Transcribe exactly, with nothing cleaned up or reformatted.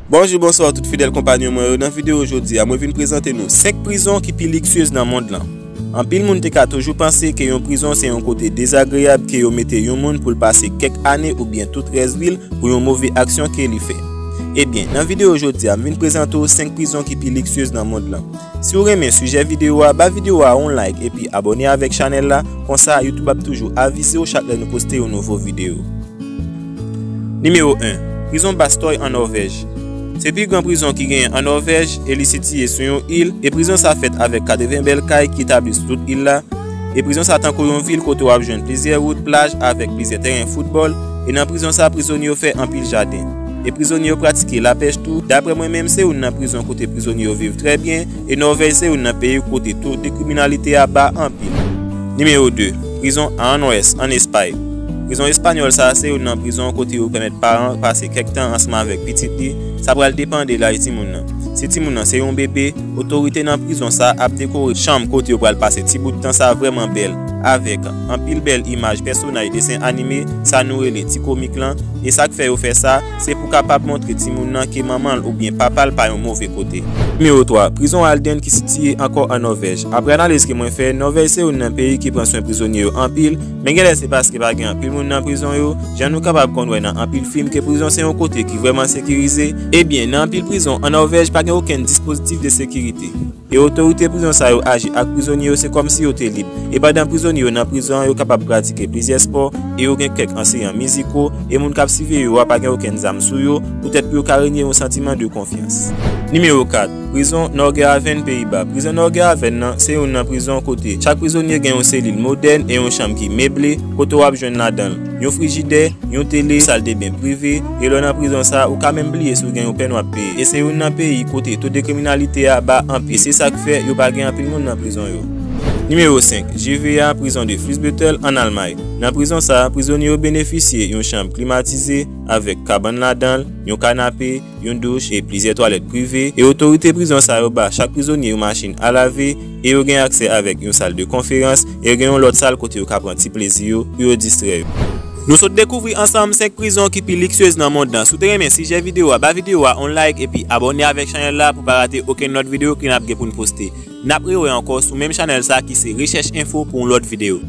Bonjou, bonswa tout fidèl konpanyon mwen yo. Nan videyo jodi a, mwen vin prezante nou senk prizon ki pi liksyez nan mond lan. Anpil moun te ka toujou panse ke yon prizon se yon kote dezagreyab ke yo mete yon moun pou l pase kèk ane oubyen tout rès vi l pou yon move aksyon ke li fè. Ebyen, nan videyo jodi a, m vin prezante w senk prizon ki pi liksyez nan mond lan. Si w renmen sijè videyo a, ba videyo a yon like epi abòne avèk chanèl la, konsa YouTube ap toujou avize w chak lè nou poste yon nouvo videyo. Nimewo en, prizon Bastogne an Nòvèj. Se pi gran prizon ki genyen an Nòvèj e li sitiye sou yon il, e prizon sa fèt avèk katreven bèl kay ki etabli sou tout il la. E prizon sa tankou yon vil kote w ap jwenn plizyè wout, plaj avèk plizyè tèren foutbòl, e nan prizon sa prizonye yo fè anpil jaden. E prizonye yo pratike lapèch tou. Daprè mwen menm, se youn nan prizon kote prizonye yo viv trè byen, e Nòvèj se youn nan peyi kote to de kriminalite a ba anpil. Nimewo de, prizon Aranjuez an Espay. Prizon espanyòl sa a se youn nan prizon kote yo pèmèt paran pase kèk tan ansanm avèk pitit li. Sa pral depann de laj timoun nan. Si timoun nan se yon bebe, otorite nan prizon sa ap dekore chanm kote yo pral pase ti bout tan sa vrèman bèl, avèk anpil bèl imaj pèsonaj desen anime, sa nou rele ti komik lan, e sa k fè yo fè sa, se pou kapab montre timoun nan ke manman l oubyen papa l pa yon move kote. Nimewo twa, prizon Halden ki sitiye ankò an Nòvèj. Aprè analiz ke mwen fè, Nòvèj se youn nan peyi ki pran swen prizonye yo anpil, men genlè se paske pa gen anpil moun nan prizon yo, jan nou kapab konn wè nan anpil fim ke prizon se yon kote ki vrèman sekirize. Ebyen, nan anpil prizon an Nòvèj pa gen okenn dispozitif de sekirite. E otorite prizon sa yo aji ak prizonye yo se kòmsi yo te lib. E pandan prizonye yo nan prizon an, yo kapab pratike plizyè spò, e yo gen kèk anseyan miziko, e moun k ap siveye yo a pa gen okenn zam sou yo, poutèt pou yo ka renye yon santiman de konfyans. Nimewo kat, prizon Norgerhaven, Peyiba. Prizon Norgerhaven nan se youn nan prizon kote chak prizonye gen yon selil modèn e yon chanm ki meble, kote w ap jwenn ladan l yon frijidè, yon tele, saldeben prive, e lè w nan prizon sa a, ou ka menm bliye si w gen yon pèn w ap peye. E se youn nan peyi kote to de kriminalite a ba anpil. Se sa k fè yo pa gen anpil moun nan prizon yo. Nimewo senk, J V A, prizon de Fuhlsbüttel an Almay. Nan prizon sa a, prizonye yo benefisye yon chanm klimatize avèk kabann ladan l, yon kanape, yon douch e plizyè twalèt prive. E otorite prizon sa yo ba chak prizonye yon machin a lave, e yo gen aksè avèk yon sal de konferans, e yo gen yon lòt sal kote yo ka pran ti plezi yo pou yo distrè yo. Nou sot dekouvri ansanm senk prizon ki pi liksyez nan mond lan. Si w te renmen sijè videyo a, ba videyo a yon like epi abòne avèk chanèl la pou pa rate okenn lòt videyo ke n ap gen pou n poste. N ap rewè ankò sou menm chanèl sa ki se Rechèch Enfo pou yon lòt videyo.